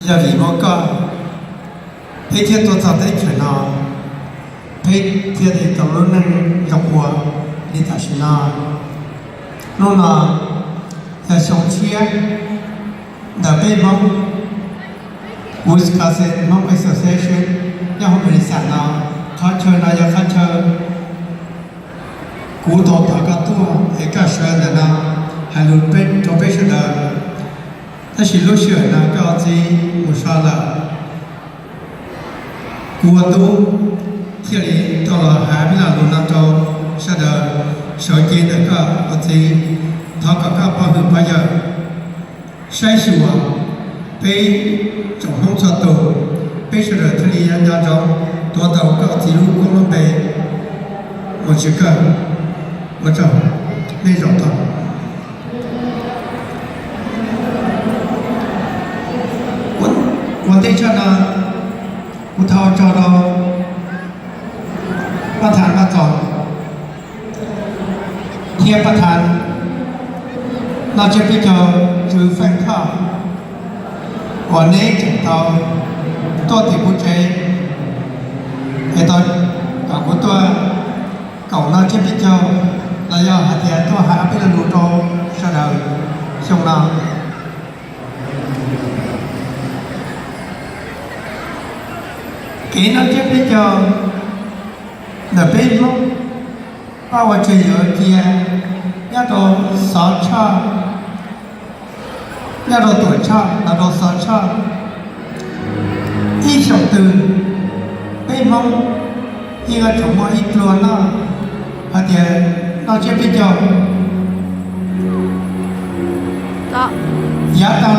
Yog vim muaj koj, peb thiaj tuaj txog teb chaws no, peb thiaj li tau lub neej zoo ua li tam sim no. Hnub no yog xyoo tshiab ntawm peb Hmoob, Wisconsin Hmong Association nyob hauv Madison no. Qhov chaw no yog qhov chaw kuv tau thov koj tuaj es koj sawv ntawm no hais lus peb rau peb sawv daws. Tab sis lub sij hawm no koj ua txiv mus so lawm, kuv ua tub thiaj li tau los hais peb lo lus no rau sawv daws sawv cev ntawm koj ua txiv. Thov kom koj pov hwm pov yawm saib xyuas peb tsoom Hmoob txhua tus, peb sawv daws thiaj li nco ntsoov tuav tau koj ua txiv lub koob lub npe. Ua tsaug, ua tsaug, nej zaum tau. Ua ntej tshaj no, kuv thov ua tsaug rau pab thav Vaj Txos thiab pab thav Noj Tsiab Peb Caug Tswv Feej Thoj uas neb tseem tau tuaj tim kuv tsev es tau kom kuv tuaj koom Noj Tsiab Peb Caug los yog hais tias tuaj hais ob peb lo lus rau sawv daws xyoo no. Kev Noj Tsiab Peb Caug ntawm peb Hmoob pab ua tswv yim cia nyob rau Xov Tshoj, nyob rau Tuam Tshoj los rau Xov Tshoj. Ib xyoos twg peb Hmoob yeej yuav tsum muaj ib pluag noj hais tias Noj Tsiab Peb Caug. Yav tag